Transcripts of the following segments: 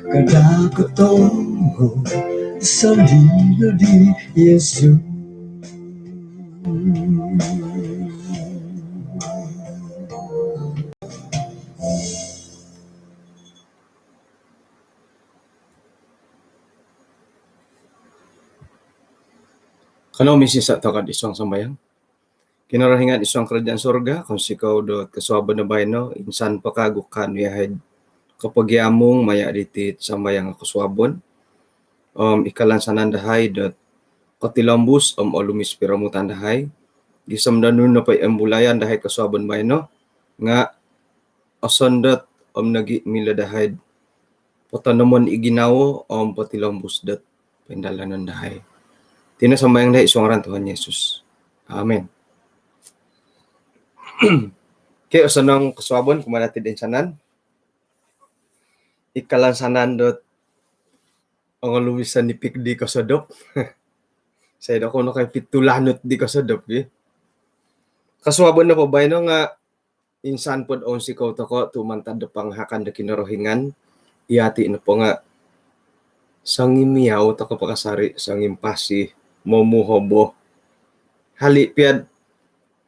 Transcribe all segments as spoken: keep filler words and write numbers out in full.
Kada kotohu salin di Yesus. Kanou misisa' toko'd isuang sambayang. Kinorohingan isuang karajaan surga, kounsikou dot kosuabon do baino, insan po kagu kaanu iyahai'd kopogiamung maya' diti'd sambayang kosuabon. Om ikalansanan dahai dot kotilombus om olumis piromutan dahai. Gisom do nunu nopo i ombulayan dahai kosuabon baino nga' osondot om nogi' milo dahai'd potonomon i ginawo om potilombus dot poindalanon dahai. Iti no sambayang dahai isuang ngaran Tuhan Yesus. Amin. Okey, osonong kosuabon kumaa dati'd insanan. Ikalansanan dot ongolumisan ipik di kosodop. Sai do kono kai pitulanut di kosodop gi. Kosuabon nopo baino nga' insan pod ounsikou toko' tu' mantad do pangahakan do Kinorohingan, iyati' nopo nga' songimiau toko' pakasari', songimpasi, momuhobo. Hali' pia'd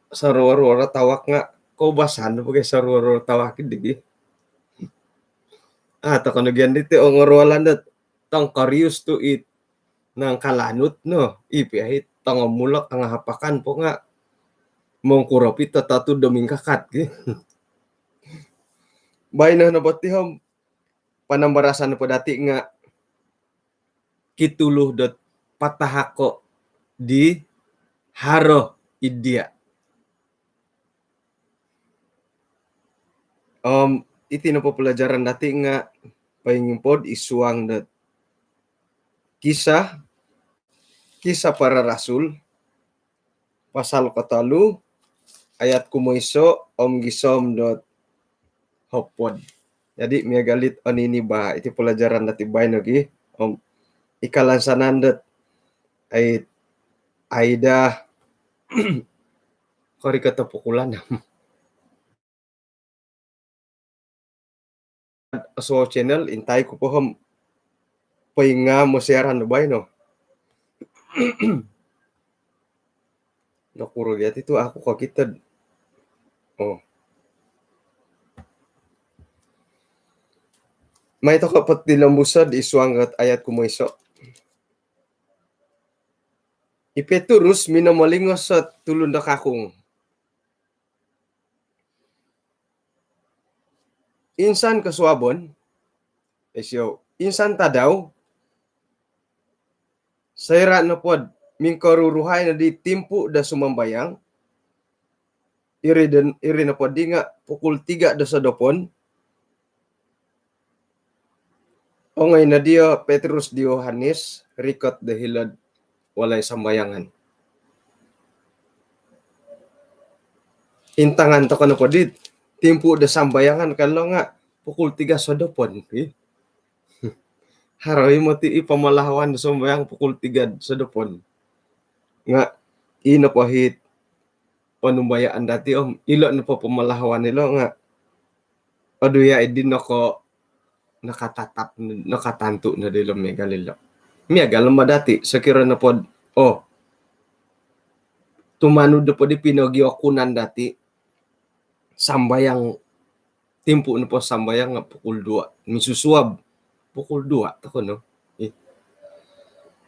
soruo-ruo tawak nga' koubasan nopo gi soruo-ruo tawak di gi. Ah, toko' no gian diti ongoruolan dot tongkorius tu' i nangkalanut no, i pia i tongomulok tangah apakan po nga' mongkuro pi tatatud do mingkakat gi. Baino nopo ti om panambarasan nopo dati' nga' kitulu dot patahako' di haro id diya'. Om iti nopo palajaran dati' nga' poingimpod isuang dot Kisah, Kisah Para Rasul, pasal kotolu, ayat kumoiso' om gisom dot hopod. Jadi miagal it onini ba iti palajaran dati' baino gi, om ikalansanan dot ai, ai daa korikot o pukulan. So channel intai ku po om poingamu siaran do baino. Nokuro gia ti tu' aku kokitod. Oh. Mai toko' potilombuso' isuang dot ayat kumoiso'. I Petrus minomolingos ot tulun do kakung. Insan kosuabon, eh, siou, insan tadau, soira' nopod mingkoruruhai nodi timpu' do sumambayang, iri do, iri nopoddi nga' pukul tiga' do sodopon, ongoi noddi o Petrus di Yohanes rikot do hilo'd walai sambayangan. Intangan toko' nopoddi timpu' do sambayangan ka lo nga' pukul tiga' sodopon. Ih. Haro i' moti i pamalahawan do sambayang pukul tiga' sodopon. Nga' ino po hit panumbayaan dati' om ilo' nopo pamalahawan ilo' nga' odu iya' iddi noko, nakatatap, nakatantu' noddi ilo' miagal ilo'. Miagal ma dati' sokiro nopod, oh, tumanud nopoddi pinogiokunan dati' sambayang, timpu' nopo sambayang nga' pukul dua. Minsusuab pukul dua toko' no. Ih.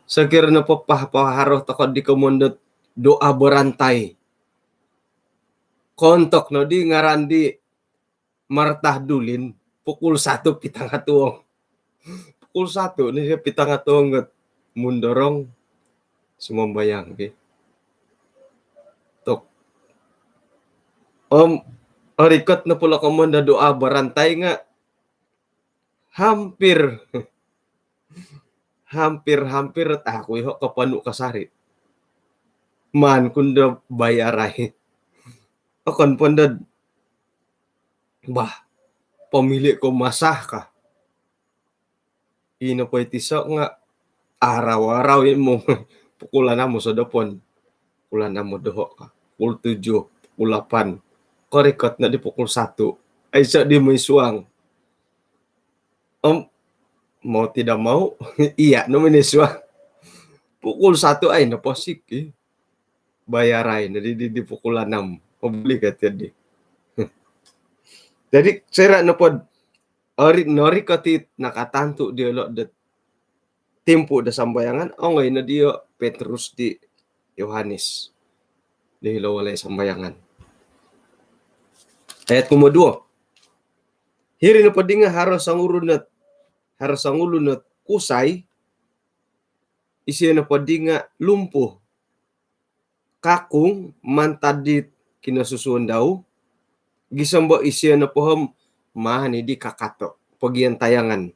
Sokiro nopo pah-, paharo toko' di komoyon dot doa berantai. Kontok noddi ngaran di Martah Dulin, pukul satu pitangatuong. Pukul satu ni siyo pitangatuong got mundorong sumambayang, okey. Tok. Om, orikot nopo lo komoyon do doa berantai nga' hampir, hampir-hampir aku iho' koponu' kasari'. Maan ku ndo bayarai. Okon po ndo, bah, pamili' ko masa ka. Ino po iti so nga' arau-arau i' mu pukul anam o sodopon, pukul anam o doho' ka, pukul tujuh, pukul lapan. Korikot noddi pukul satu. Aiso di mooi suang. Om mau tidak mau, iya no mooi suang. Pukul satu ai noposik, eh. Bayarai no di, di, di pukul enam. Oh, boleh kata dia. Jadi, soira nopo dot ori, norikot it nakatantu diolo dot timpu do sambayangan, ongoi no dio Petrus di Yohanes di hilo walai sambayangan. Ayat kumoduo. Hiri nopo di nga haro songulun ot, haro songulun ot kusai, isio nopo di nga lumpuh, kakung mantad dit kinosusuon dau, gisom do isio nopo om maan i di kakato, pogiantayangan.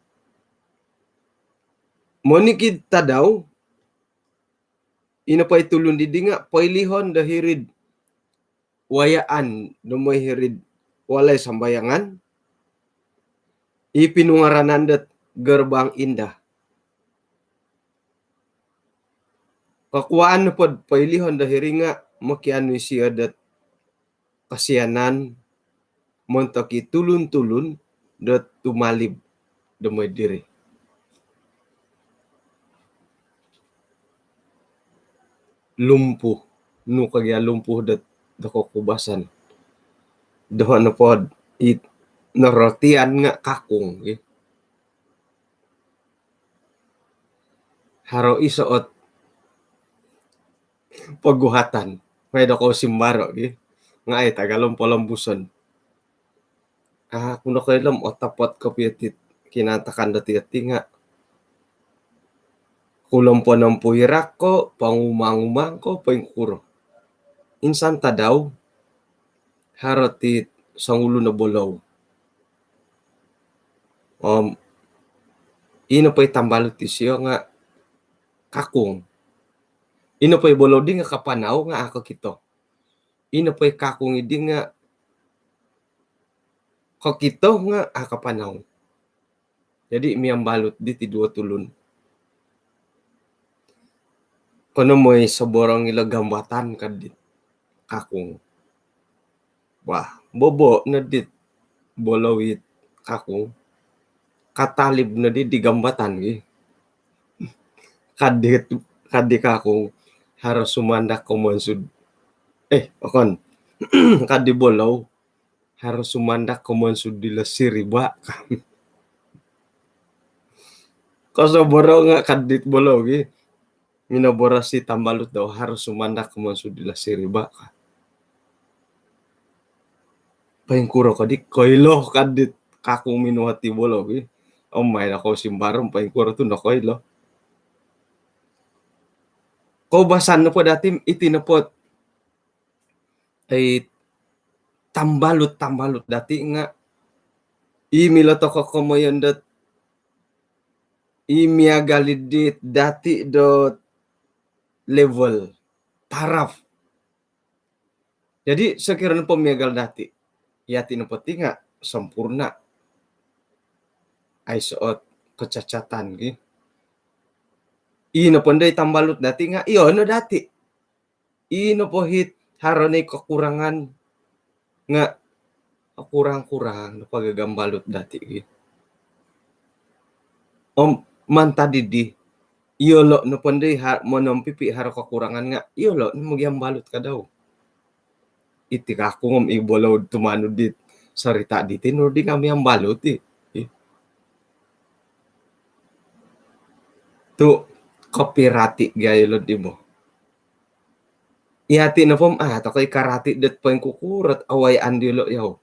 Monikid tadau, i nopo i tulun di di nga poilihon do hiri'd wayaan do mooi hiri'd walai sambayangan, i pinungaranan dot Gerbang Indah. Kokuaan nopo dot poilihon do hiri nga mokianu isio dot kosianan montok i tulun-tulun dot tumalib do mooi diri. Lumpuh, nu ka gia lumpuh dot, do kokubasan. Doho nopo dot it norotian nga kakung, eh. Haro iso ot poguhatan. Mai do kou simbaro, eh. Nga ai tagalom polombuson. Aku nokoilo om otopot kopio it kinaantakan dati ati nga kulomponompuirak ko, pongumang-umang ko, poingkuro. Insan tadau, haro it songulun o bolou. Om, i nopo i tambalut disio nga kakung. I nopo i bolou di nga kapanau nga a kokito. I nopo i kakung i di nga kokito nga a kapanau. Jadi, miambalut diti duo tulun. Kono mooi soborong ilo jambatan ka dit kakung. Wah, bobo no dit bolou it kakung. Katalib no di, di jambatan gi. Ka dit, ka di kakung, harus sumandak ko monsud. Eh, okon. Ka di bolou, harus sumandak ko monsud dilo siriba. Kosoborong nga ka dit bolou gi. Minoboros i tambalut dau, harus sumandak ko monsud dilo siriba ka. Poingkuro ko di koilo ka dit kakung minuhot i bolou gi. Om mai do kou simbaro om poingkuro tu nokoilo. Koubasan nopo dati om iti nopo dot, eh, tambalut-tambalut dati nga i milo toko komoyon dot i miagal i dit dati dot level, taraf. Jadi, sokiro nopo miagal dati, yati nopo ti nga sempurna. Aiso ot kecacatan gi. I nopo ndai tambalut dati nga, iyo no dati. I nopo it haro ni kekurangan nga kurang-kurang nopo gagambalut dati gi. Om mantad di di, iyolo nopo ndai ha-, monompipi haro kekurangan nga iyolo no mogiambalut ka dau. Iti kakung om i bolou tumanud dit sorita diti nu di nga miambalut i. I. Tu kopirati gia ilo di bo. Yati nopo om, ah, toko i karati dot poingkukuro ot awayaan diolo yau.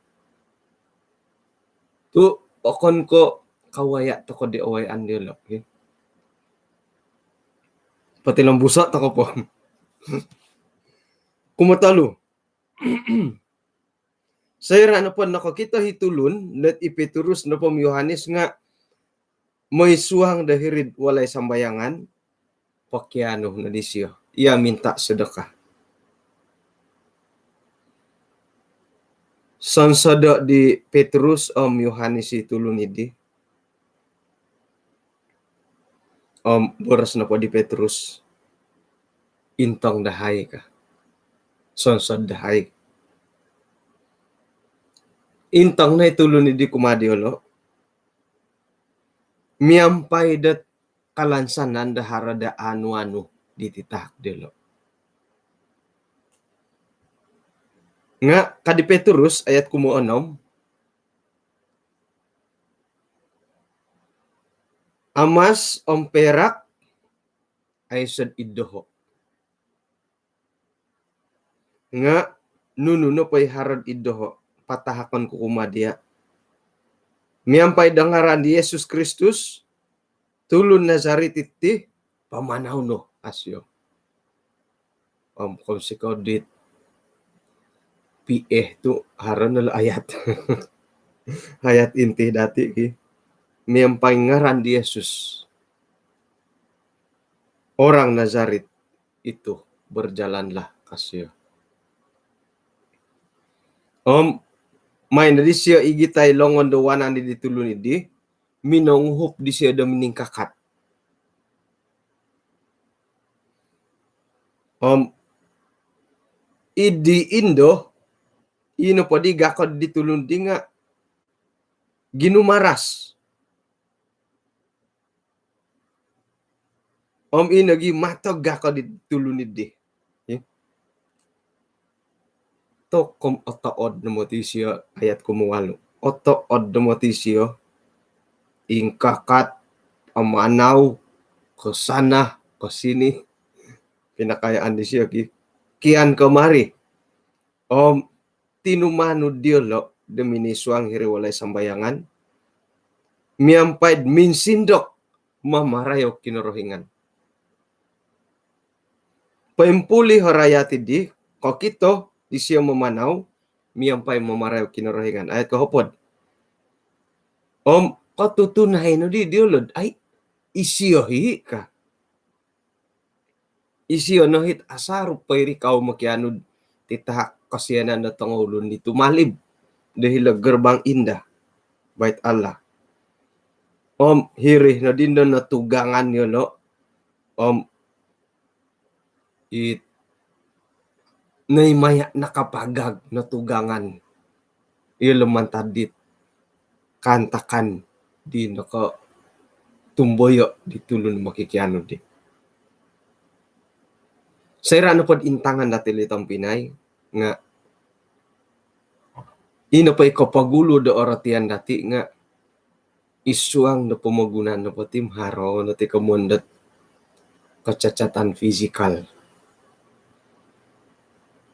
Tu okon ko kawaya toko di awayaan diolo, eh. Potilombuso toko po. Kumotolu. Soira nopo nokokito i tulun dot i Petrus nopo om Yohanes nga mooi suang do hiri'd walai sambayangan, pokianu no disio. Ia minta sedekah. Sonsodo di Petrus om Yohanes i tulun i di. Om boros nopo di Petrus, "Intong dahai," ka. "Sonsod dahai." Intong no i tulun idi kumaa diolo miampai dot kalansanan do haro do anu-anu di titahak diolo. Nga' ka di Petrus ayat kumoonom, amas om perak aiso id doho'. Nga' nunu nopo i haro id doho', patahakon ku kumaa diya'. Miampai do ngaran di Yesus Kristus, tulun Nazarit iti, pamanau no, ka sio. Om kounsikou dit P A tu' haro no lo ayat. Ayat inti dati' ki. Miampai ngaran di Yesus, orang Nazarit itu, berjalanlah, ka sio. Om maan nodi sio igitai longon do wanan di tulun idi, minonguhup disio do miningkakat. Om idi indo, ino po di gakod di tulun di nga' ginumaras. Om ino gi matog gakod di tulun idi. Tokom otood no moti sio, ayat kumowalu. Otood no moti sio, ingkakat, amanau, ke sana, ke sini. Pinakayaan disio ki, kian kemari. Om tinumanud diolo' do minisuang hiri walai sambayangan, miampai'd minsindok mamarayou Kinorohingan. Poimpuli o rayat idi, kokito disio mamanau, miampai mamarayou Kinorohingan. Ayat kohopod. Om kotutunai nodi diolo'd, ai, isio hi, ka. Isio no hit asaru poirikau mokianu'd titahak kosianan do tongoulun di tumalib do hilo gerbang indah Bait Allah. Om hiri nodi ndo notugangan yolo', om it noi maya' nakapagag notugangan iyolo' mantad dit kaantakan di nokotumboyo' di tulun mokikianu di. Soira' nopod intangan dati' li tompinai nga' ino po i kopogulu do orotian dati' nga' isuang do pomogunan nopo ti haro no ti komoyon dot kecacatan fizikal.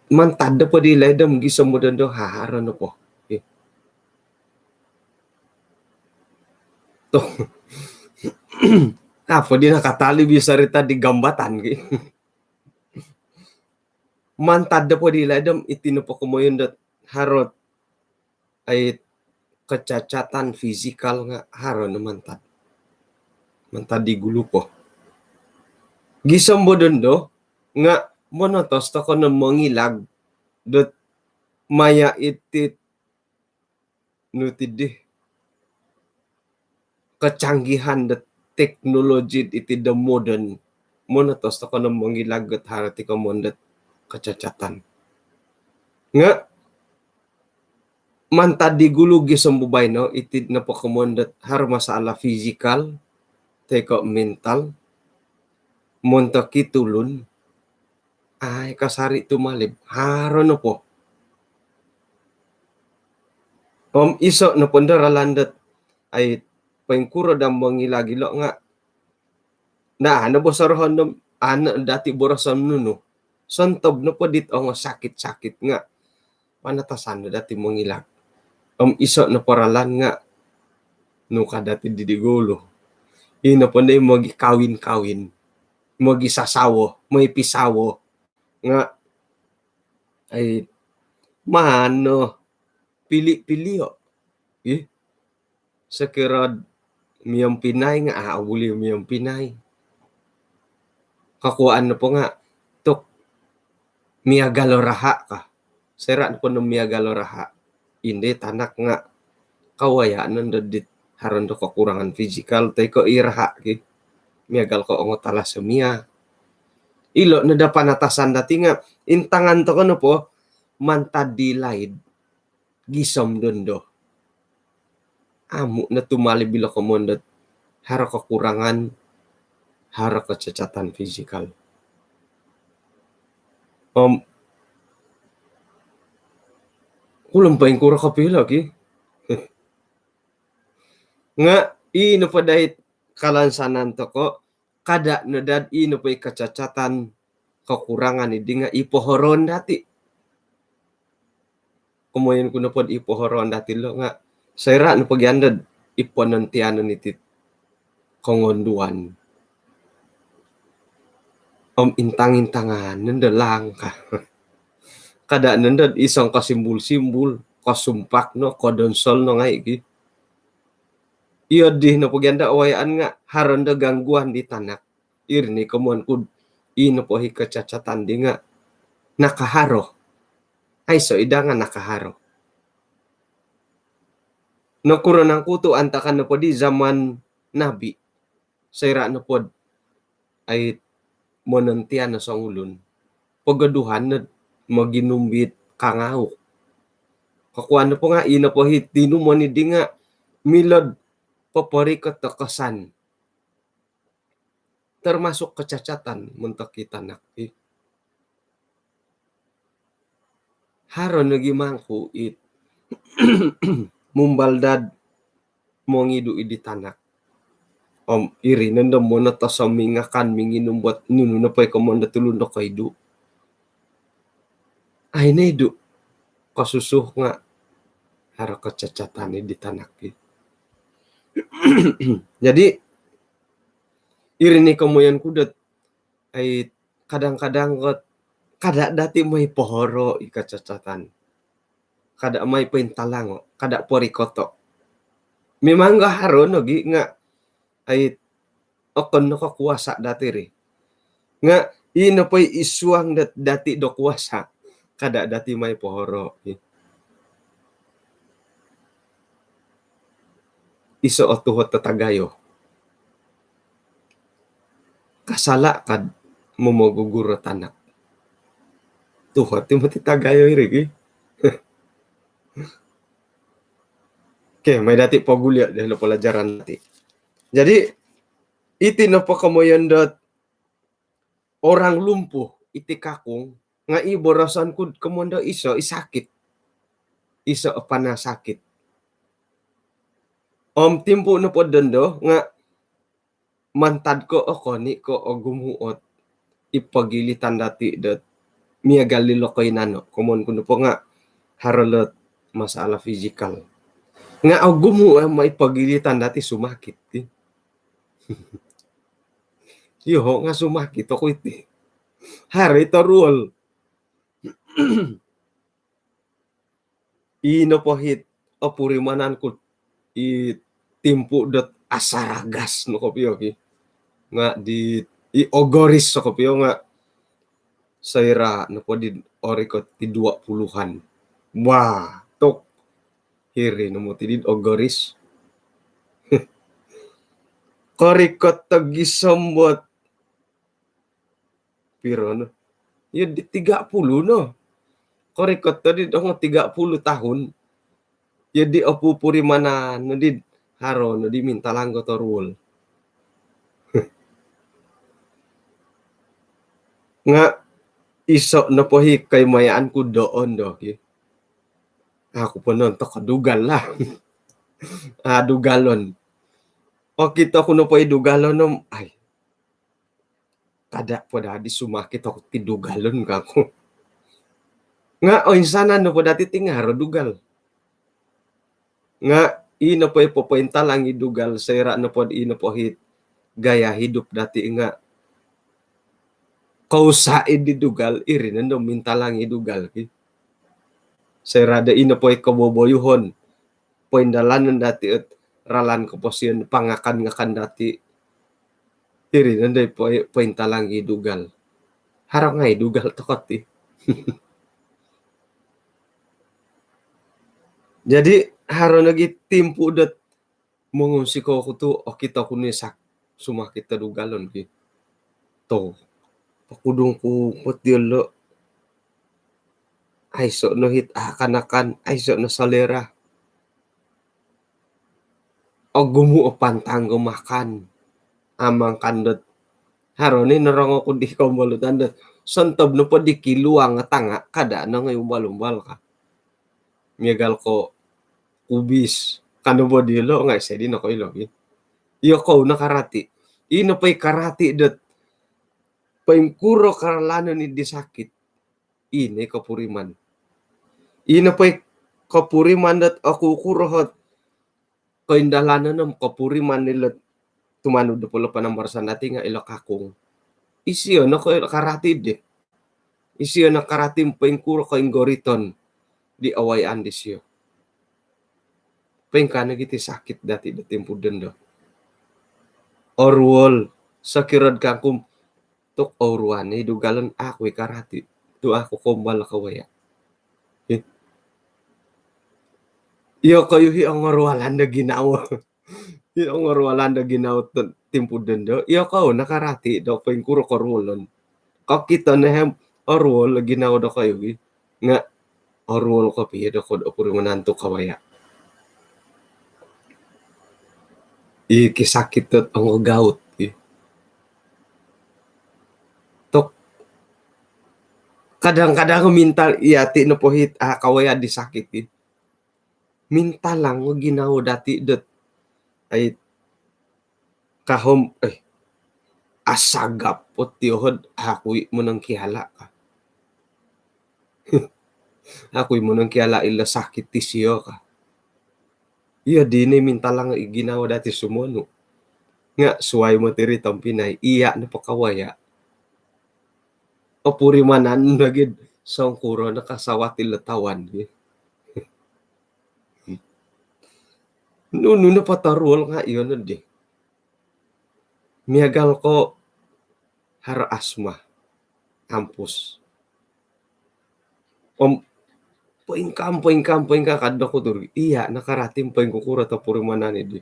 Mantad nopo di laid om gisom do haro nopo. Toh. Apo di nakatalib i sarita di gambatan ki. Mantad nopo di laid om iti nopo komoyon dot haro ai kecacatan fizikal nga' haro no mantad. Mantad di gulu po. Gisom do dondo nga' monotos toko' no mongilag dot maya' iti nu ti di kecanggihan dot teknologi iti do moden, monotos toko' no mongilag dot haro ti komoyon dot kecacatan. Nga' mantad di gulu gisom baino iti nopo komoyon dot haro masalah fizikal toi ko' mental montok i tulun ai kasari' tumalib, haro nopo. Om iso' nopo ndo ralan dot ai poingkuro daa mongilag ilo' nga' na ano bo sorohon do ano dati' boroson nunu. Sontob nopo dit ongo sakit-sakit nga' panatasan no dati' mongilag. Om iso' nopo ralan nga' nu ka dati' di di gulu. Ino po ndo i mogikawin-kawin, mogisasawo, moipisawo nga' ai maan no pili-pilio'. Ih, sokiro miampinai nga' a' buli miampinai. Kokuaan nopo nga' tu' miagal o raha' ka. Soira' nopo no miagal o raha', indi tanak nga' kawaya' nondo dit haro ndo kokurangan fizikal toi ko' i raha' ki. Miagal ko' ongo talasemia. Ilo' no daa panatasan dati' nga' intangan toko' nopo mantad di laid gisom dondo. Amu' no tumalib ilo komoyon dot haro kokurangan, haro kecacatan fizikal. Om kulom poingkuro kopio lagi. Nga' i nopo dait kalansanan toko', kada' no dad i nopo i kecacatan, kokurangan iddi nga' i pohoroon dati'. Komoyon ku nopod i pohoroon dati' lo nga' soira' nopo gia nod i ponontiyanon iti kongonduan om intang-intangan nondo langkah. Kada' nondo i songkosimbul-simbul, kosumpak no, kodonsol no ngai' gi. Iyo ddi nopo gia ndo awayaan nga' haro ndo gangguan di tanak. Iri ni komoyon kud i nopo hi kecacatan di nga' nakaharo. Aiso' i daa nga' nakaharo. Nokuro nangku tu' antakan nopo di zaman Nabi, soira' nopod ai monontiyan o songulun, pogoduhan nod moginum dit kangauk. Kokuan nopo nga' i nopo hi tinumon iddi nga' milo'd poporikot do kosan, termasuk kecacatan montok i tanak ti. Haro nogi mangku it mumbal dad mongidu' iddi tanak. Om iri nondo monotoso mingakan, minginum, buat nunu nopo i komoyon do tulun do koidu'. Ai noidu' kosusu nga' haro kecacatan iddi tanak ti. Jadi iri ni komoyon ku dot ai kadang-kadang kot kada' dati' moi pohoro' i kecacatan. Kada' moi pointalango', kada' porikoto'. Mimang nga' haro nogi nga' ai okon no ko kuasa' dati' ri. Nga' i nopo i suang dot dati' do kuasa', kada' dati' moi pohoro' i. Iso' o tuhot do tagayo. Kasala' kad momogugur o tanak. Tuhot i moti tagayo iri gi. Okey, mai dati' pogulio' dilo pelajaran dati'. Jadi iti nopo komoyon dot orang lumpuh iti kakung nga' i boroson kud komoyon do iso' i sakit. Iso' o panasakit. Om timpu' nopo dondo nga' mantad ko' okon i' ko' ogumu' ot i pogilitan dati' dot miagal ilo koinano'. Komoyon ku nopo nga' haro lot masalah fizikal. Nga' ogumu' ama' i pogilitan dati' sumakit ti. Iyoho' nga' sumakit oku iti. Haro i toruol. I nopo hit opurimanan ku i timpu' dot asaragas no kopio ki. Nga' di i ogoris no kopio nga' soira' nopo di orikot di dua puluhan. Wah, tok. Hiri no moti di ogoris. Korikot to gisom buat piro no? Iyo di tiga puluh no. Korikot to di dongo tiga puluh tahun. Iyo di opupurimanan no di haro no di mintalang do toruol. Nga' iso' nopo hi koimayaan ku doon do ki. Aku po nontok ko dugal lah. Ah, dugalon. Okito ku nopo i dugalon om ai, kada' po dadi sumakit oku ti dugalon kangku. Nga' oinsanan nopo dati' ti nga' haro dugal. Nga' i nopo i popointalang i dugal, soira' nopo i nopo hi gaya hidup dati' nga' kousa' i di dugal, iri nondo mintalang i dugal ki. Soira' do i nopo i koboboyuhon, poindalanon dati' ot ralan koposion, pangakan-ngakan dati'. Iri nondo i poi-, pointalang i dugal. Haro ngai' dugal toko' ti. Jadi haro nogi timpu' dot mongonsiko ku tu' okito ku ni sak sumakit do dugalon ki. Tu' pokudung ku moti ilo'. aiso no hit akanakan, aiso no selera. Ogumu o pantang ko makan. Amang kan dot. Haro ni norongo ku di kombolutan dot. Sontob nopo di kiluang tanga, kada no ngai umbal-umbal ka. Miagal ko kubis. Kan nopo dilo ngai sedi no koilo gi. Iyo kou no karati. Ino pai karati dot. Paingkuro karalano ni di sakit. Ino i kopuriman. Ino pai kopuriman dot oku kuro hot. Koindalanan om kopuriman ilo tumanud do polo panambarasan dati nga ilo kakung. Isio no ko karati di. Isio no karati paingkuro koinggoriton di awayaan disio. Paingkaa nogi ti sakit dati do timpu dondo. Oruol, sokirod kangkum, tok oruan i dugalon aku i karati. Tu aku kombal kawaya. Hi. Iyo koyu hi ongorualan do ginawo. Iyo ongorualan do ginawo tu timpu dondo. Iyo kou nakarati do paingkuro koruolon. Kokito no hem oruol ginawo do koyu hi. Nga oruol kopio do kod opurimanan tu kawaya. I kisakit dot ongogaut i. Tok. Kadang-kadang mintal iya ti nopo hit, ah, kawaya di sakit i. Mintalang ginawo dati dot. Ai kahom, eh, asagap po tiohod aku i monongkiala ka. Aku i monongkiala ilo sakit ti sio ka. Iyo dini mintalang i ginawo dati sumonu. Nga suai motiri tompinai, iya nopo kawaya. Opurimanan nogi songkuro no kasawat ilo tawan gi. Nunu nopo toruol nga iyo nodi. Miagal ko haro asma, ampus. Om poingkam, poingkam, poingkam kad doktor. Iya nakarati paingkukuro topurimanan i di.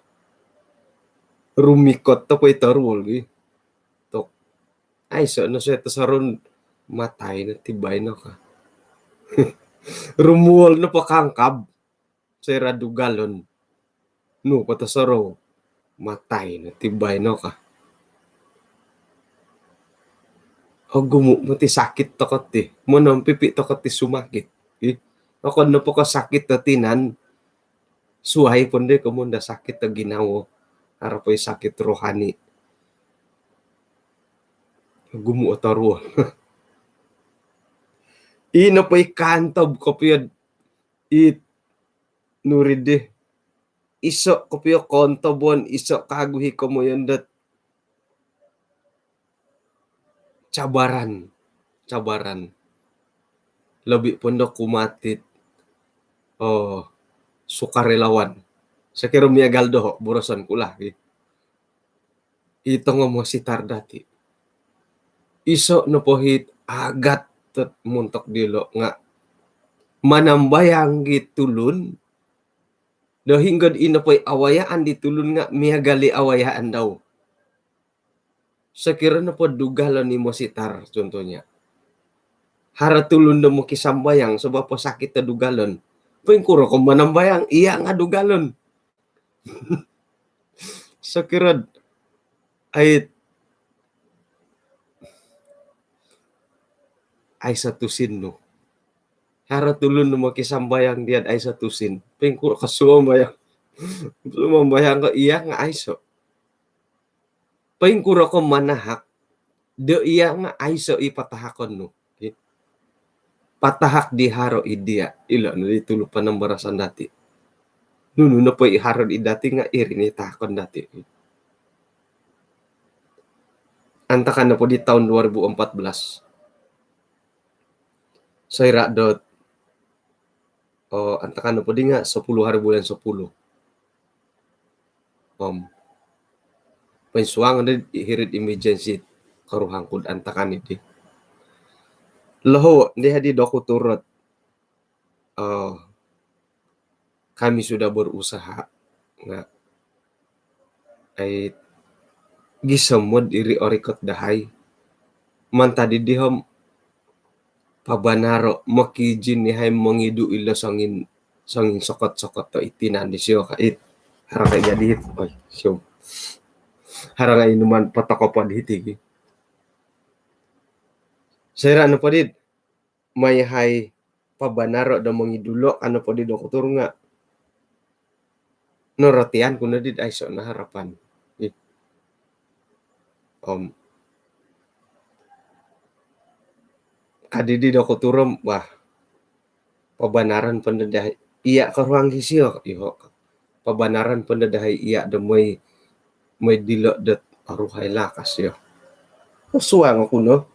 Rumikot to poi toruol gi. Tok. Aiso no soi tosorun matai no tibai no ka. Rumuol no po kangkab. Soira dugalon. Nu po tosorou. Matai no tibai no ka. Ogumu moti sakit toko ti. Monompipi toko ti sumakit. Ih, okon nopo ko sakit do tinan. Suai pondo komoyon do sakit do ginawo. Haro po i sakit rohani. Ogumu o toruol. Ino po i kantob kopio i nuri di. Iso kopio kontobon, iso kagu i komoyon dot cabaran, cabaran. Lobi pondo kumatit, oh, sukarelawan. Sokiro miagal doho, boroson ku lah, i. I tongo mositar dati. Iso nopo hit agat dot montok dilo nga manambayang gi tulun, do hinggod ino po i awayaan di tulun nga miagal i awayaan dau. Sokiro nopo dugalon i mositar, contohnya. Haro tulun do mokisambayang, sabab po sakit do dugalon. Poingkuro ko manambayang, iya nga dugalon. Sokiro, ai, aiso tusin nu. Haro tulun do mokisambayang diya do aiso tusin. Poingkuro ko sumambayang. Sumambayang ko iya nga aiso. Poingkuro ko manahak do iya nga aiso i patahakon nu. Patahak di haro i diya. Ilo no di tulu panambarasan dati. Nunu nopo i haro di dati nga iri ni tahakon dati. Antakan nopo di tahun dua ribu empat belas. Soira dot, oh, antakan nopo di nga sepuluh hari bulan sepuluh. Om poinsuang di hiri'd emergency koruhang kud antakan i di. Loho di hadi doku turut. Oh, kami sudah berusaha. Nga, ai, gisom do iri orikot dahai. Mantad di dihom pabanaro', mokiijin iyahai mongidu' ilo songin, songin sokot-sokot do i tinan disio ka it. Haro ngai' jadi it. Oi, siom. Haro ngai' inuman potokopod hiti ki. Soira' nopo dit mai iyahai pabanaro' do mongidu' ilo ka nopo di doktor nga' norotian ku no dit aiso' no harapan. Ih. Om kadi di doktor om, wah, pabanaran po ndo dahai iya' koruhang disio, iyoho'. Pabanaran po ndo dahai iya' do moi, moi dilo' dot oruhai lakas iyo. Osuang oku no.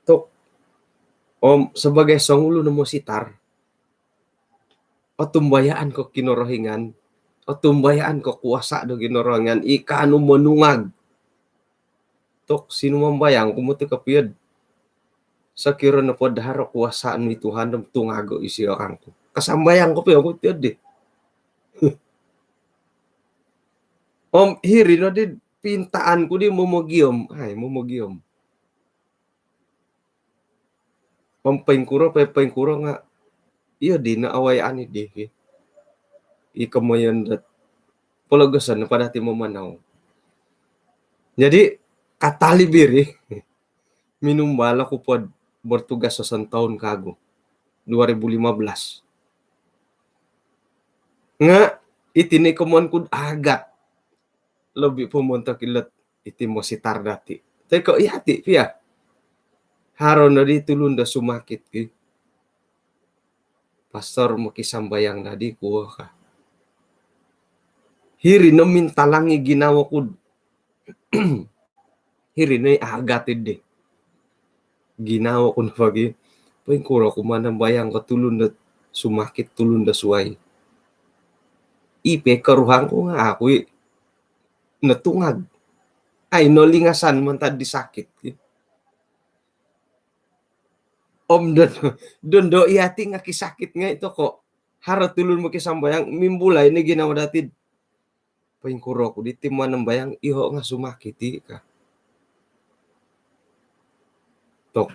Tu' om sabagai songulun o mositar, otumbayaan ko Kinorohingan, otumbayaan ko kuasa' do Kinorohingan i kaanu monungag. Tu' sinumambayang ku moti kopio'd sokiro nopo do haro kuasa' nu i Tuhan do tungago' isio kangku. Kasambayang kopio ku tiyo di. Om hiri no di pintaan ku di momogiom. Ai, momogiom. Om poingkuro, poingkuro nga' iyo di no awayaan i di ki. I komoyon dot pologoson no po dati mamanau. Jadi katalib iri, minumbal oku pod bertugas sosontoun kagu, dua ribu lima belas. Nga' iti ni komoyon ku'd agat. Lobi po montok ilot iti mositar dati. Toi ko' iyati' pia. Haro no di tulun do sumakit ki. Pastor, mokisambayang dadi kuo ka. Hiri no mintalang i ginawo ku'd hiri no i agat i di. Ginawo ku no pagi, poingkuro ku manambayang ko tulun do sumakit, tulun do suwai. I pe koruhang ku nga' aku i notungag. Ai, nolingasan mantad di sakit. Om don, don do iyati' nga' kisakit ngai' toko'. Haro tulun mokisambayang, mimbulai ni ginawo dati'd poingkuro ku diti manambayang, iyoho' nga' sumakit i ka. Tu'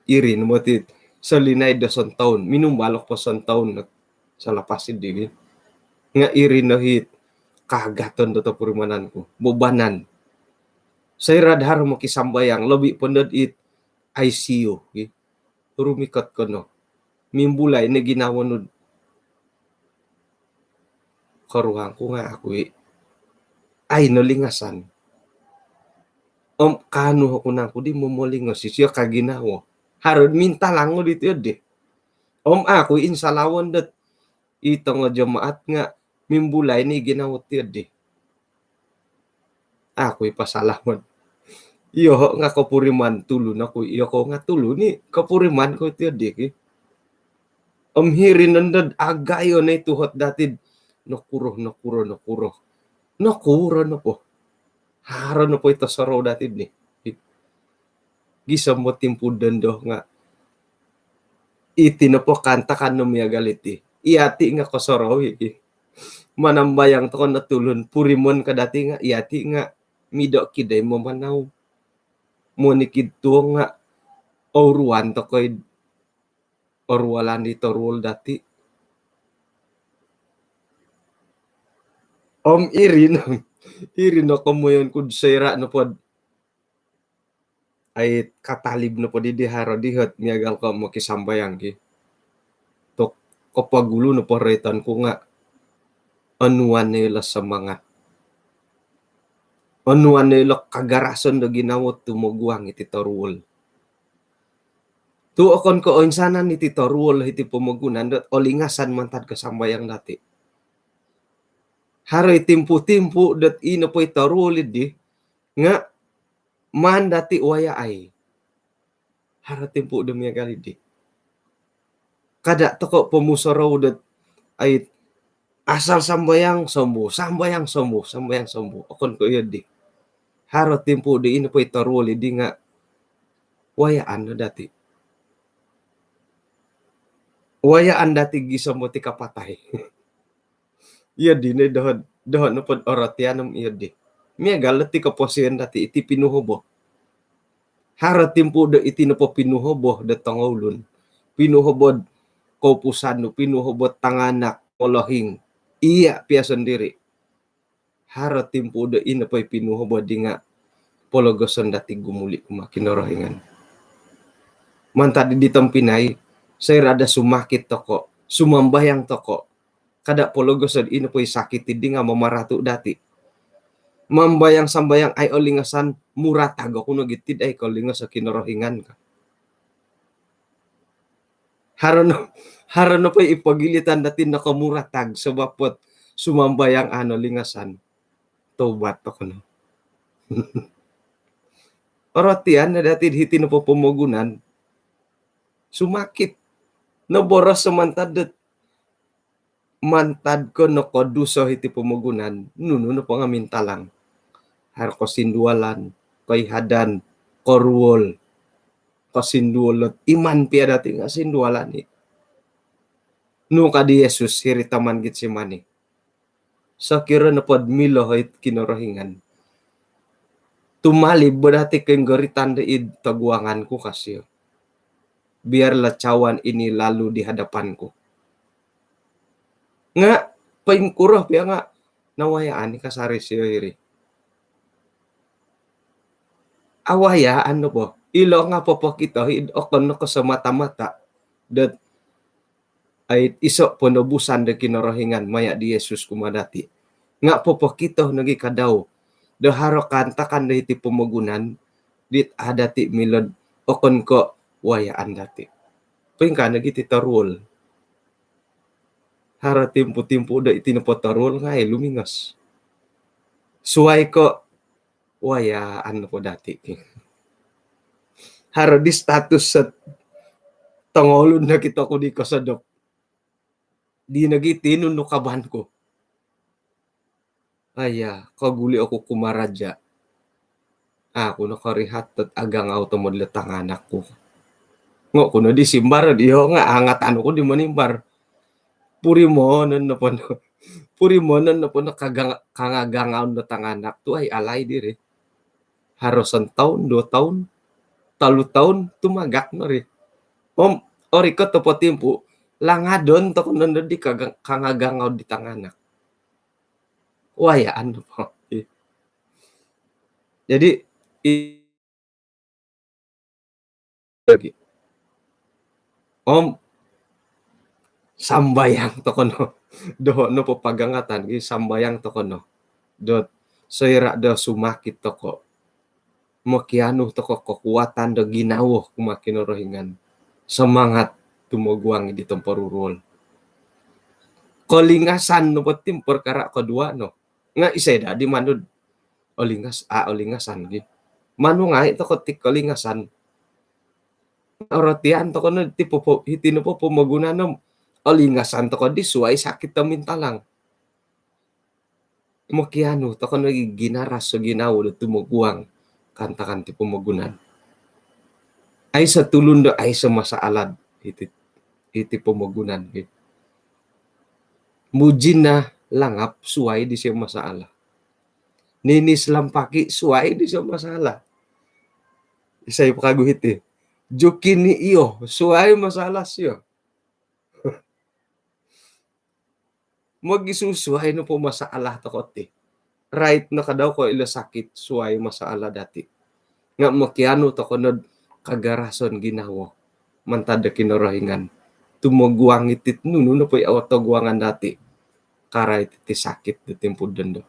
iri no moti solinaid do sontoun, minumbal oku po sontoun no selepas i di. Nga' iri no hi kaagaton do topurimanan ku, bobanan. Soira'd haro mokisambayang, lobi po nod it I C U ki. Rumikot ko no. Mimbulai ni ginawo nu'd koruhang ku nga' aku i, ai, nolingasan. Om kaanu oku nangku di momolingos isio ka ginawo. Haro'd mintalang o di tiyo di. Om aku i insalawon dot i tongo jemaat nga' mimbulai ni ginawo tiyo di. Aku i pasalawon. Iyoho' nga' kopuriman tulun aku, iyoho' nga' tulun i kopuriman ku tiyo di ki. Om hiri nondod agayo no i tuhot dati'd nokuro, nokuro, nokuro. Nokuro nopo. Haro nopo i tosorou dati'd ni. Gisom bo timpu dondo nga' iti nopo kaantakan no miagal iti. Iyati' nga' kosorou i ki. Manambayang toko no tulun, purimon ka dati' nga', iyati' nga' mido' kidai mamanau. Monikid tuong nga' ouruan toko i'd oruolan di toruol dati'. Om iri no, iri no komoyon ku'd soira' nopod ai, katalib nopo di di haro di hot miagal ko mokisambayang ki. Tu' kopogulu nopo roiton ku nga' onuan no ilo semangat. Onuan no ilo kagarason do ginawo tumoguang iti toruol. Tu' okon ko' oinsanan iti toruol, iti pomogunan dot olingasan mantad kasambayang dati'. Haro i timpu-timpu dot i nopo i toruol i di nga' maan dati' wayaai. Haro timpu do miagal i di. Kada' toko' pomusorou dot ai, asal sambayang sombuh, sambayang sombuh, sambayang sombuh. Okon ko' iyo di. Haro timpu di, i nopo i toruol i di nga' wayaan no dati'. Wayaan dati' gisom bo ti kapatai. Iyo di ni doho', doho' nopod orotian om iyo di. Miagal ti koposion dati' iti pinuhobo. Haro timpu do iti nopo pinuhobo do tongoulun, pinuhobo koupusan nu, pinuhobo tanganak, molohing, iya pia sondiri. Haro timpu do ino poi pinuhobo di nga pologoson dati gumuli kumaa Kinorohingan. Mantad di tompinai, soira do sumakit toko, sumambayang toko, kada pologoson ino poi sakit di nga mamaratu dati. Mambayang sambayang ai olingasan, muratag oku no giti ai kolingos o Kinorohingan ka. Haro no, haro no poi ipogilitan dati nokomuratag sabab pot sumambayang ano lingasan. Tobat toko no. Orotian no dati hiti nopo pomogunan, sumakit. Noboros mantad dot mantad ko nokoduso hiti pomogunan, nunu nopo nga mintalang. Haro kosindualan, koihadan, koruol, kosinduolot. Iman pia dati nga sindualan i. Nu ka di Yesus hiri Taman Getsemani. Sokiro nopod milo hoi Kinorohingan, tumalib bo dati koinggoritan do id toguangan ku ka sio. Biarlah cawan ini lalu di hadapanku. Nga poingkuro pia nga nawayaan i kasari sio hiri. Awayaan nopo. Ilo nga popokito id okon no ko semata-mata dot ai iso ponobusan do Kinorohingan maya di Yesus kumaa dati. Nga popokito nogi kadau do haro kaantakan do hiti pomogunan dit a dati milod okon ko wayaan dati. Poingkaa nogi ti toruol. Haro timpu-timpu do iti nopo toruol nga ai lumingos. Suai ko wayaan nopo dati. Haro di status set tongoulun nokito ku di kosodop. Di nogi ti nunu kaban ku. Aya, koguli oku kumaa raja. Aku no korihat dot agangau tomod lo tanganak ku. Ngo ku no di simbar, diho nga angatan oku di monimbar. Purimonon nopo no. Purimonon nopo no kagang-, kangagangaon do tanganak tu ai alai diri. Haro santaun, duo taun, tolu taun, tumagak no ri. Om, orikot topo timpu, langadon toko nondo di kagang-, kangagangau di tanganak. Wayaan nopo. Jadi, i-, lagi. Om, sambayang toko no. Doho no papagangatan, gi sambayang toko no. Dot, soira do sumakit toko, mokianu toko kekuatan do ginawo kumaa Kinorohingan. Semangat tumoguang di tomporuruol. Kolingasan nopo ti perkara kedua no. Nga isai dadi manud olingas, a, olingasan gi. Manu ngai toko ti kolingasan. Orotian toko no ti popo, hiti nopo pomogunan no. Olingasan toko di suai sakit do mintalang. Mokianu toko no gi ginaras so ginawo do tumoguang kaantakan ti pomogunan. Aiso tulun do aiso masalah hiti, hiti pomogunan gi. Mujina langap suai disio masalah. Nini Selampaki suai disio masalah. Isai po kagu hiti. Jukini iyo suai masalah sio. Mogisusuai nopo masalah toko ti. Rait no kadau ko ilo sakit suai masalah dati. Nga mokianu toko nod kagarason ginawo mantad do Kinorohingan. Tumoguang iti nunu nopo i au toguangan dati. Karai ti sakit do timpu dondo.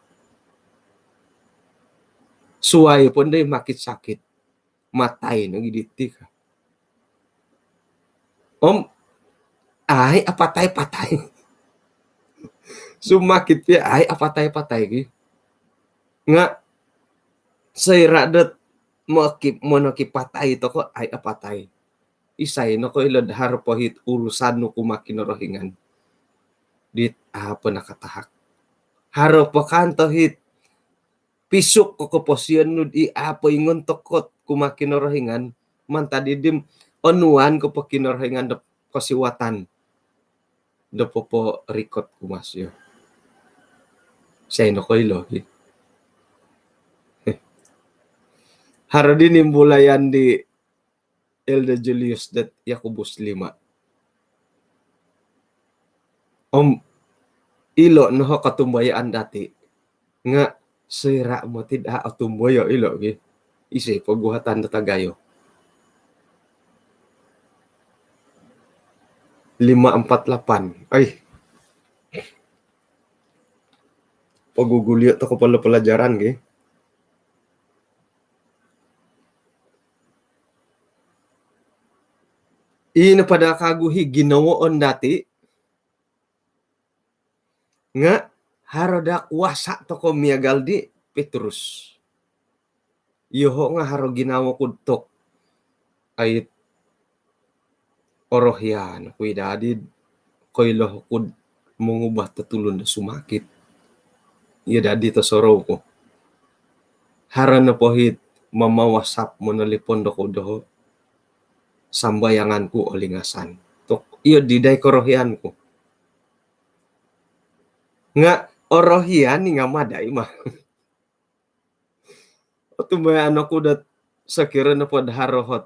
Suai po ndo i makit sakit. Matai nogi diti ka. Om, ai apatai-patai. Sumakit pia ai apatai-patai gi. Nga soira dot mokip, monokipatai toko ai apatai. Isai nokoilo do haro po hit urusan nu kumaa Kinorohingan. Dit apa nakatahak. Haro po kanto hit pisuk ko koposion nu di apo ingon tokot kumaa Kinorohingan, mantad di dim onuan ko po Kinorohingan do kosiwatan do poporikot kumaa sio. Isai nokoilo gi. Haro di nimbulayan di Elder Julius dot Yakobus lima. Om ilo' no ho kotumbayaan dati'. Nga' soira' moti daa otumboyo' ilo' gi, isai poguhatan do tagayo. Lima empat lapan. Ai. Pogugulio' toko' polo pelajaran gi. Ino pada kagu hi ginawoon dati'. Nga' haro daa kuasa' toko' miagal di Petrus. Iyoho' nga' haro ginawo ku'd tok ai, orohian oku i' daddi'd koilo oku'd mongubah do tulun do sumakit. Iyo daddi' tosorou ku. Haro nopo hi'd mama-WhatsApp, monolipon dokou doho', sambayangan ku olingasan. Tok iyo di dai korohian ku. Nga' orohian i' nga' mada' i' ma. Otumbayaan oku dot sokiro nopo'd haro hot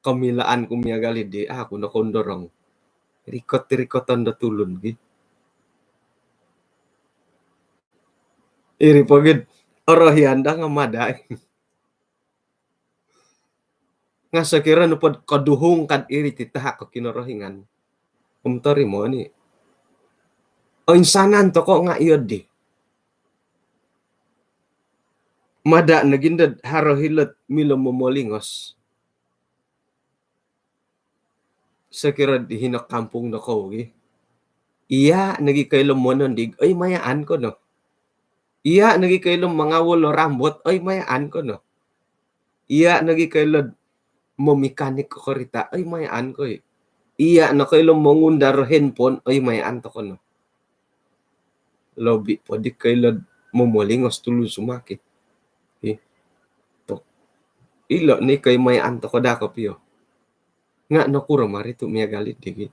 komilaan ku miagal iddi, a' ku nokondorong. Rikot-rikoton do tulun gi. Iri pogi'd orohian daa nga' mada' i'. Nga' sokiro nopo'd koduhung kad iri ti tahak o Kinorohingan, om torimo' ni'. Oinsanan toko' nga' iyo di. Mada' nogi' ndo'd haro hilo'd milo momolingos. Sokiro di hino kampung dokou gi, iya' nogi' koilo monondig, oi mayaan ko no. Iya' nogi' koilo mangawol o rambot, oi mayaan ko no. Iya' nogi' koilo'd momikanik o korita', oi mayaan ko i'. Iya' no koilo mongundar o handphone, oi mayaan toko' no. Lobi' poddi koilo'd momolingos tulun sumakit. Hi. Tok. Ilo' ni koimayaan toko' daa kopio. Nga' nokuro mari tu' miagal iddi gi.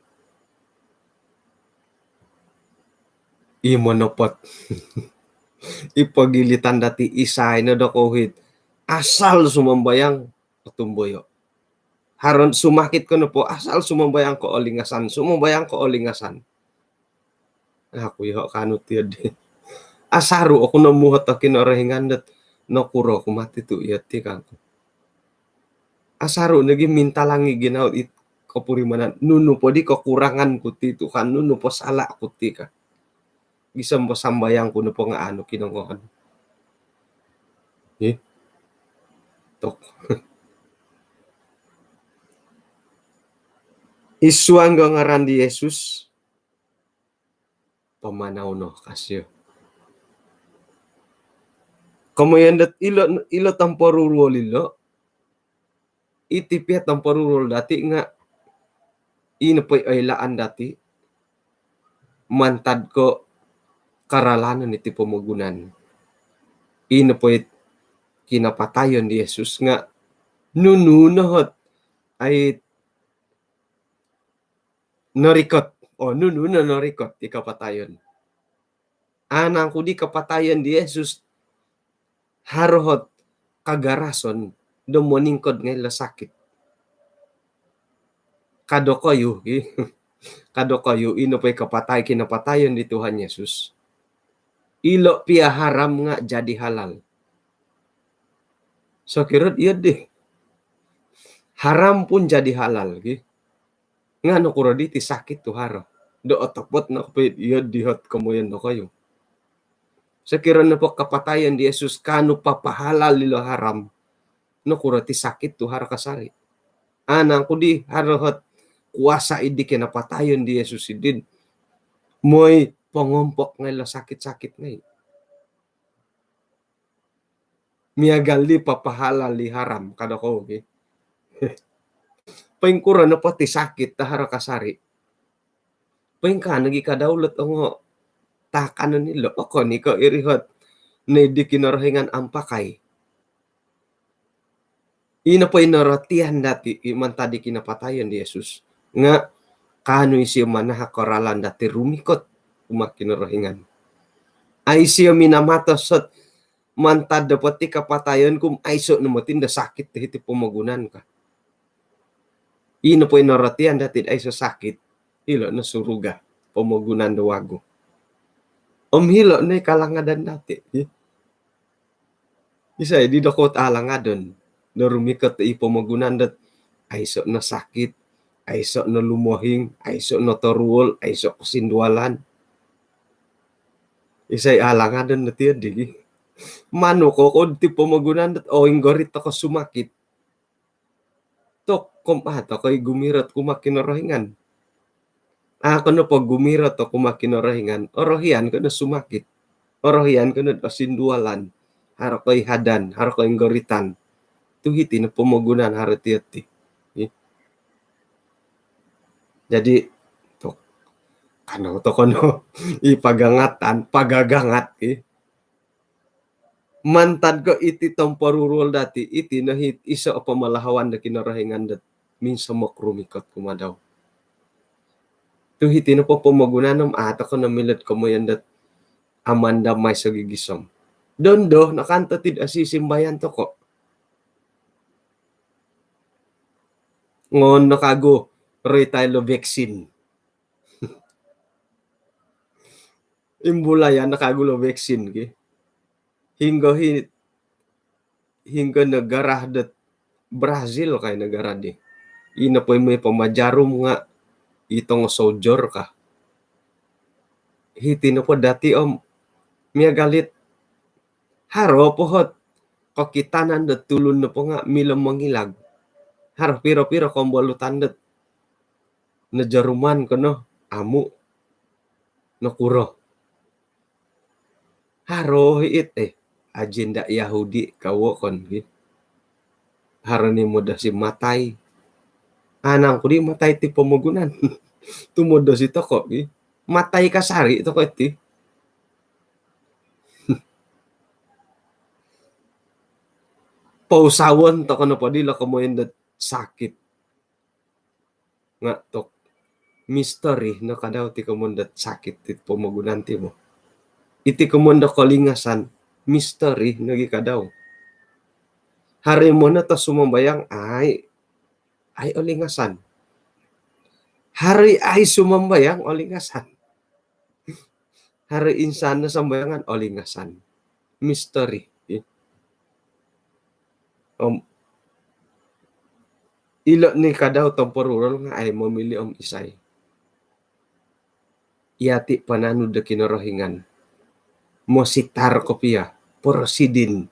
I monopot. I pogilitan dati' isai no dokou hit asal sumambayang otumboyo'. Haro sumakit ko nopo, asal sumambayang ko olingasan, sumambayang ko olingasan. Aku iyoho' kaanu tiyo di. Asaru' oku no muhot o Kinorohingan dot nokuro oku mati tu' iyo ti kangku. Asaru' nogi mintalangi ginawo it kopurimanan. Nunu poddi kokurangan ku ti Tuhan, nunu po sala' ku ti ka. Gisom po sambayang ku nopo nga' aanu kinongohon. Hi. Tok. Id suang do ngaran di Yesus, pamanau no kasio. Komoyon dot ilo, ilo tomporuruol ilo, iti pia tomporuruol dati' nga' ino poi oilaan dati' mantad ko' karalanon iti pomogunan. Ino poi kinapatayon di Yesus nga' nunu no hot ai norikot. O, nunu no norikot i kapatayon. Anang ku di kapatayon di Yesus haro hot kagarason do moningkod ngai' lo sakit. Ka dokoyu, ki. Ka dokoyu, ino poi kapatai, kinapatayon di Tuhan Yesus, ilo pia haram nga' jadi halal. Sokiro'd iyo di. Haram pun jadi halal, ki. Nga' nokuro di ti sakit tu haro? Do otopot no kopio iyo di hot komoyon dokoyu. Sokiro nopo kapatayon di Yesus kaanu papahalal ilo haram, nokuro ti sakit tu haro kasari? Anang ku di haro hot kuasa iddi kinapatayon di Yesus iddi'd moi pongompok ngai' lo sakit-sakit ngai'. Miagal di papahalal di haram, ka dokoyu, ki. Poingkuro nopo ti sakit do haro kasari, poingkaa nogi ka dau lot ongo taakanon ilo, okon i' ko' iri hot noiddi Kinorohingan ampakai. Ino poi norotian dati' i mantad di kinapatayon di Yesus nga' kaanu isio manahak o ralan dati' rumikot kumaa Kinorohingan. Ai isio minamatos ot mantad do poti kapatayon ku om aiso' no moti ndo sakit do hiti pomogunan, ka. Ino po i norotian dati' aiso sakit, ilo' no suruga, pomogunan do wagu. Om ilo' no i kalangadan dati'. Isai di dokoyu alangadon do rumikot i pomogunan dot aiso' no sakit, aiso' no lumohing, aiso' no toruol, aiso' kosindualan? Isai alangadon dot iyo digi? Manu ko ko ti pomogunan dot oinggorit toko sumakit. Tokom a' toko i gumirot kumaa Kinorohingan. A' ko nopo gumirot kumaa Kinorohingan, orohian ko no sumakit, orohian ko no osindualan, haro koihadan, haro koinggoritan. Tu hiti no pomogunan haro tiyo ti. Jadi tok, kanou toko no i pagangatan, pagagangat i. Mantad ko iti tomporuruol dati', iti no hi iso' o pomolohowan do Kinorohingan dot minsomok rumikot kumaa dau. Tu hiti nopo pomogunan om a' toko no milo'd komoyon dot amandamai sogigisom. Dondo no kanto tid asisimbayan toko. Ngon no kagu roitai lo vaksin. Imbulayan no kagu lo vaksin ki. Hinggo hi, hinggo negara dot Brazil kai negara di. Ino po i moi pamajarum nga' i tongo soujor ka. Hiti nopo dati' om miagal it haro po hot kokitanan dot tulun nopo nga' milo mongilag. Haro piro-piro kombolutan dot nojaruman ko no amu'. Nokuro? Haro hi it, eh, agenda Yahudi ka wokon gi. Haro ni modosi matai. Anang ku di matai ti pomogunan. Tu modosi toko gi. Matai kasari toko iti. Pousawon toko nopo di lo komoyon dot sakit. Nga' tok, misteri no kadau ti komoyon dot sakit ti pomogunan ti bo. Iti komoyon dot kolingasan, misteri nogi kadau. Haro i mono to sumambayang, ai, ai olingasan. Haro i ai sumambayang, olingasan. Haro i insan no sambayangan, olingasan. Misteri. Om ilo' ni kadau tomporuruol nga' ai momili' om isai. Iyati' pananud do Kinorohingan. Mositar kopio, porosidin.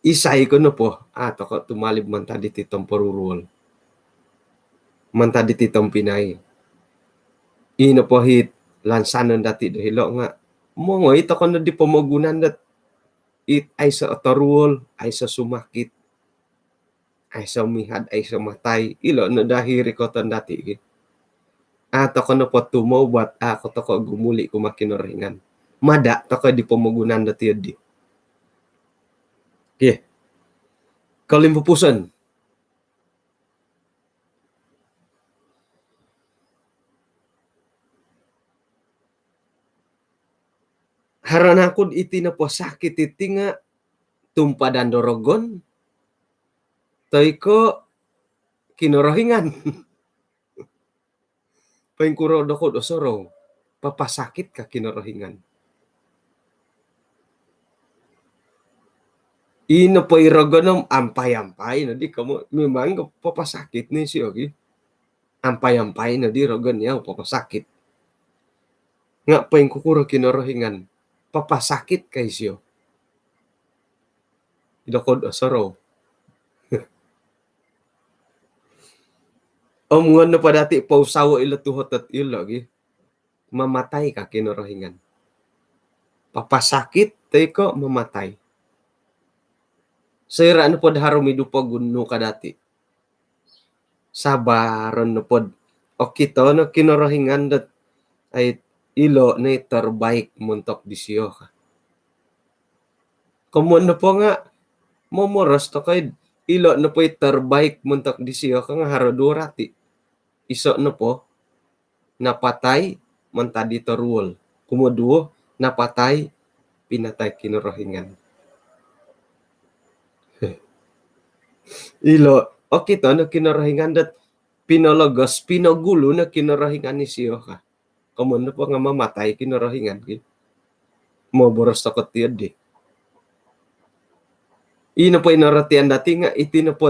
Isai ko nopo, a' toko tumalib mantad diti tomporuruol. Mantad diti tompinai. Ino po hi lansanon dati' do hilo' nga' mongoi toko no di pomogunan dot it aiso toruol, aiso sumakit, aiso mihad, aiso matai, ilo' no dahi rikoton dati' ki. A' toko nopo tumaubat, a' ko toko gumuli' kumaa Kinorohingan. Mada' toko di pomogunan dati' di. Okey. Kolimpupuson. Haro nakud iti nopo sakit iti nga' tumpadan do rogon toi ko' Kinorohingan? Poingkuro dokoyu do sorou, papasakit ka Kinorohingan? Ino po i rogon om ampai-ampai nodi komo, memang papasakit ni isio gi. Ampai-ampai nodi rogon yau papasakit. Nga' poingkukuro Kinorohingan, papasakit ka isio? Dokoyu do sorou. Om ngon nopo dati' pousawo ilo tuhot dot ilo gi, mamatai ka Kinorohingan? Papasakit toi ko' mamatai? Soira' nopo do haro midu pogun nu ka dati', sabaron nopo do okito no Kinorohingan dot ai ilo' no i terbaik montok disio ka. Komoyon nopo nga' momoros toko i ilo' nopo i terbaik montok disio ka nga' haro duo rati'. Iso' nopo napatai mantad di toruol. Kumoduo, napatai pinatai Kinorohingan. Ilo' Okito no Kinorohingan dot pinologos, pinogulu no Kinorohingan isio ka. Komoyon nopo nga mamatai Kinorohingan ki. Moboros toko tiyo di. Ino po i norotian dati nga iti nopo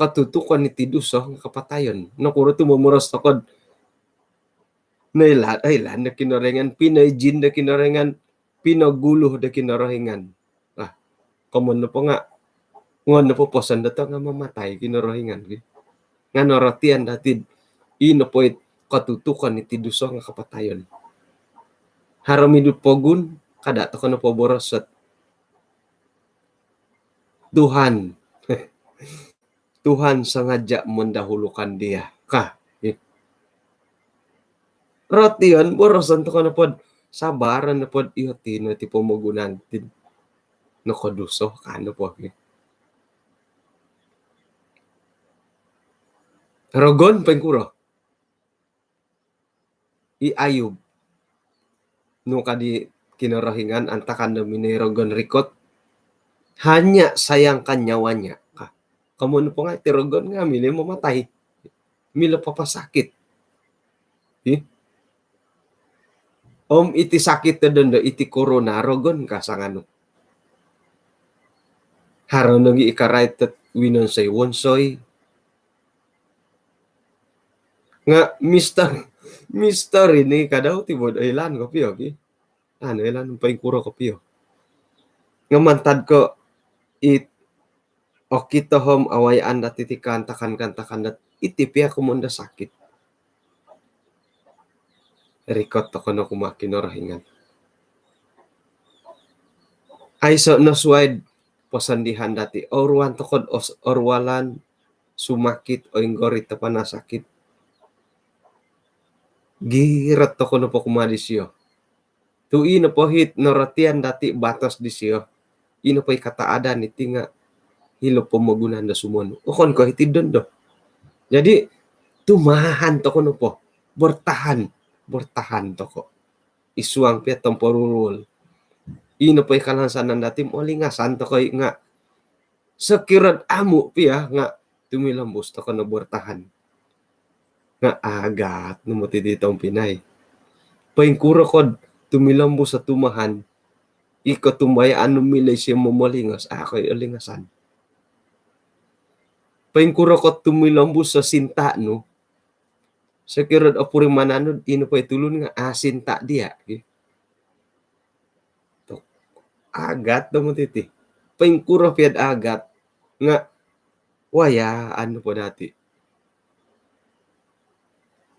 kotutukon iti duso nga kapatayon. Nokuro tu momoros toko noilaan, oilaan do Kinorohingan, pinoijin do Kinorohingan, pinogulu do Kinorohingan. Nah, komoyon nopo nga, ngon nopo poson do to nga mamatai Kinorohingan ki. Nga norotian dati, ino po it kotutukon iti duso nga kapatayon. Haro midu pogun, kada toko nopo boros ot, Tuhan, Tuhan sengaja mendahulukan dia ka. Rotion, boroson toko nopo, sabaran nopo, iyo tino ti pomogunan ti nokoduso ka nopo. Rogon poingkuro i Ayub. Nu ka di Kinorohingan antakan do minoi rogon rikot, hanya sayangkan nyawanya ka. Komoyon nopo nga iti rogon nga milo mamatai, milo papasakit. Hi? Om iti sakit do dondo, iti corona, rogon ka sanganu. Haro nogi i karait dot winonsoi-wonsoi. Nga mister, mister ini kadau ti bo oilaan kopio ki. Anu, oilaan poingkuro kopio. Nga mantad ko it okito om awayaan dati ti kaantakan-kaantakan dot iti pia komoyon do sakit, rikot toko no kumaa Kinorohingan. Aiso no suai posondihan dati. Oruan toko os-, orualan, sumakit, oinggorit, tapanasakit. Girot toko nopo kumaa disio. Tu ino po it norotian dati batos disio. Ino po i kataadan iti nga hilo pomogunan do sumonu. Okon ko iti dondo. Jadi, tumahan toko nopo. Bertahan. Bertahan toko. Id suang pia temporal world. Ino po i kalansanan dati, olingasan toko i nga sokiro amu pia nga tumilombus toko no bertahan. Nga agat no moti di tompinai. Poingkuro ko tumilombus o tumahan, i kotumbayaan nu milo isio momolingos, a ko i olingasan. Poingkuro ko tumilombus o sinta nu, sokiro opurimanan nu ino po i tulun nga, a, sinta dia ki. Tok. Agat do moti ti. Poingkuro pia agat nga wayaan po dati.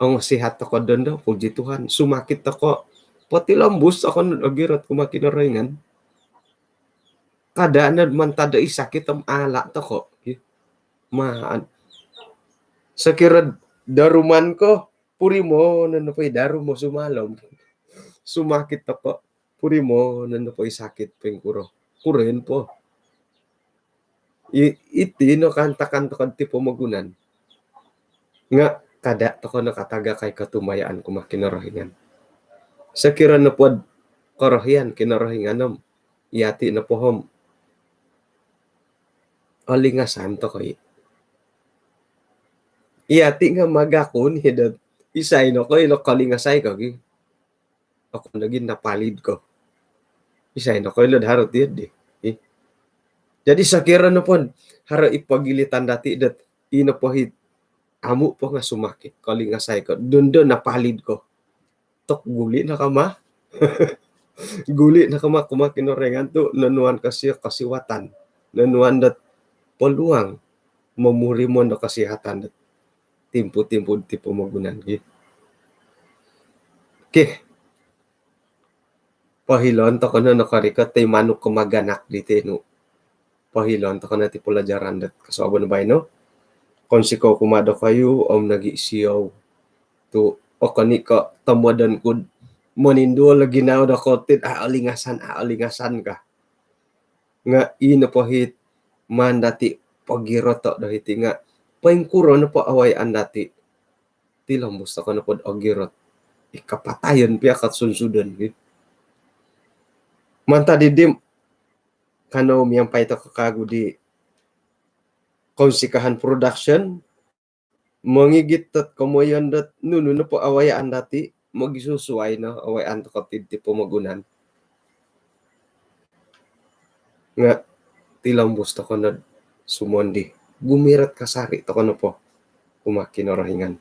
Ong sihat toko dondo, puji Tuhan. Sumakit toko, potilombus toko no ogirot kumaa Kinorohingan. Kada no mantad do i sakit om ala toko. Maan. Sokiro daruman ko, purimono nopo i darum o sumalom. Sumakit toko, purimono nopo i sakit poingkuro. Kuroyon po. I, iti no kaantakan toko ti pomogunan. Nga kada toko no katagakai kotumbayaan kumaa Kinorohingan. Sokiro nopo do korohian Kinorohingan om yati nopo om olingasan toko i. Yati nga magakun i do isai nokoilo kolingasai ko ki. Okon nogi napalid ko. Isai nokoilo do haro tiyo di. Ih. Jadi sokiro nopo do haro i pogilitan dati dot ino po it amu po nga sumakit, kolingasai ko, dondo napalid ko. Tok guli no kama. Guli no kama kumaa Kinorohingan tu nonuan ko isio kosiwatan. Nonuan dot peluang momurimon do kesihatan dot timpu-timpu ti pomogunan ki. Okey. Pohilon toko no nokorikot ti manuk ko maganak diti nu. Pohilon toko no ti pelajaran dot kosuabon baino. Kounsikou kumaa dokoyu om nogi siou tu okon i ko tomodon ku do moninduol o ginawo dokoyu ti, a olingasan, a olingasan ka. Nga ino po it maan dati pogiroto do hiti nga poingkuro nopo awayaan dati, tilombus toko nopo do ogirot. I kapatayon pia kosunsudon ki. Mantad diri, kanou miampai toko kagu di Kounsikahan Production mongigit dot komoyon dot nunu nopo awayaan dati, mogisusuai no awayaan tokou ti pomogunan. Nga tilombus tokou no sumondi, gumirot kasari tokou nopo kumaa Kinorohingan.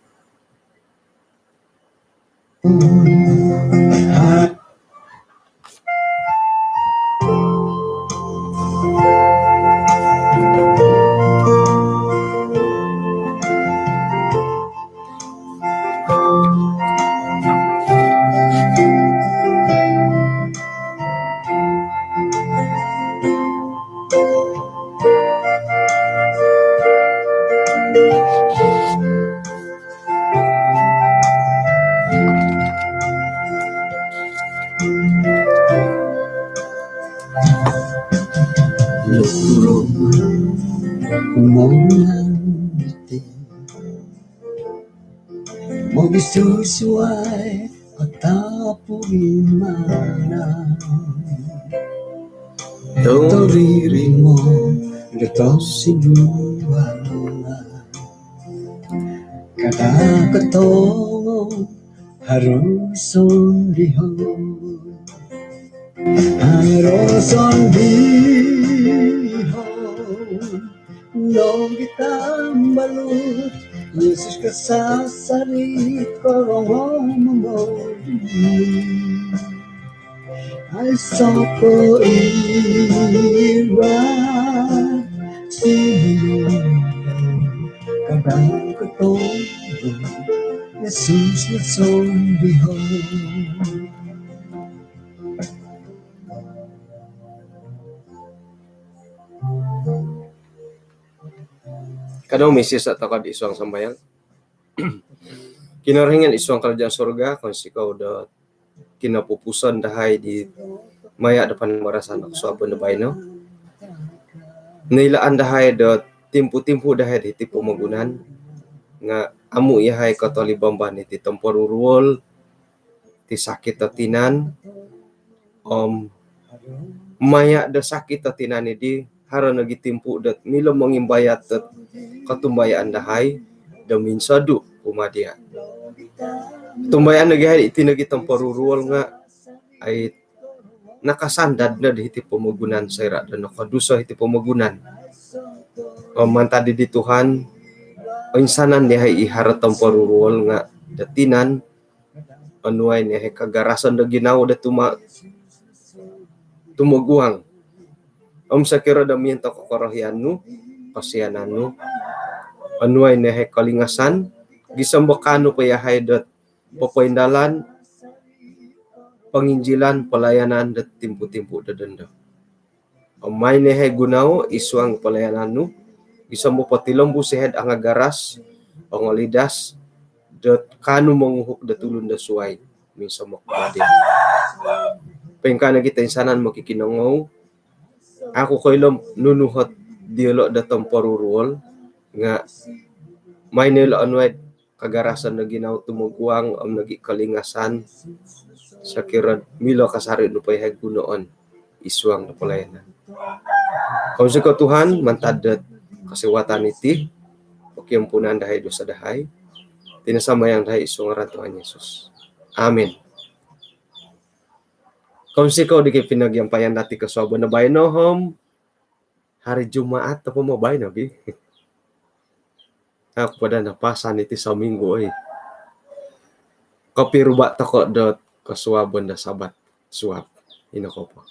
Mogisusuai katapurimana toririmo do tosinduan. Kada kotongo haro sondihon, haro sondihon. Nogi tambalut Yesus kasasari korongou momoduli. Aiso ko iwat sino kadang kotoyo Yesus no sondihon. Kada misiso tokou id suang sambayang. Kinorohingan id suang karajaan surga, kounsikou do kinopupuson dahai di maya do panambarasan do kosuabon do baino. Noilaan dahai do timpu-timpu dahai do hiti pomogunan nga amu yahai kotolibamban iti tomporuruol, ti sakit do tinan, om maya do sakit do tinan idi, haro nogi timpu dot milo mongimbayat dot kotumbayaan dahai do minsodu kumaa dia. Tumbayaan nogi hai iti nogi tomporuruol nga ai nakasandad no di hiti pomogunan soira do nokoduso hiti pomogunan. Om mantad di Tuhan, oinsanan dahai i haro tomporuruol nga do tinan, onuai no yahai kagarasan do ginawo do tuma-, tumoguang. Om sokiro do miyon tokou korohian nu, kosianan nu, onuai no yahai kolingasan, gisom do kaanu po yahai dot popoindalan ponginjilan pelayanan dot timpu-timpu do dondo. Om maai no yahai gunoon id suang pelayanan nu, gisom do potilombus yahai angagaras, ongolidas, dot kaanu monguhup do tulun do suai minsomok kumaa dia. Poingkaa nogi toinsanan mokikinongou, au oku koilo nunu ot diolo do tomporuruol, nga maai no ilo onuai kagarasan do ginawo tumoguang om nogi kolingasan, sokiro milo kasari nu po yahai gunoon id suang do pelayanan. Kounsikou Tuhan mantad dot kosiwatan iti, pokiampunan dahai dosa dahai. Iti no sambayang dahai id suang ngaran Tuhan Yesus. Amin. Kounsikou di kopinagiampayan dati kosuabon do baino om hari Jumaat apo mo baino gi. Au oku po daa napasan iti sominggu oi. Kopiruba tokou dot kosuabon do Sabat suab. Ino ko po.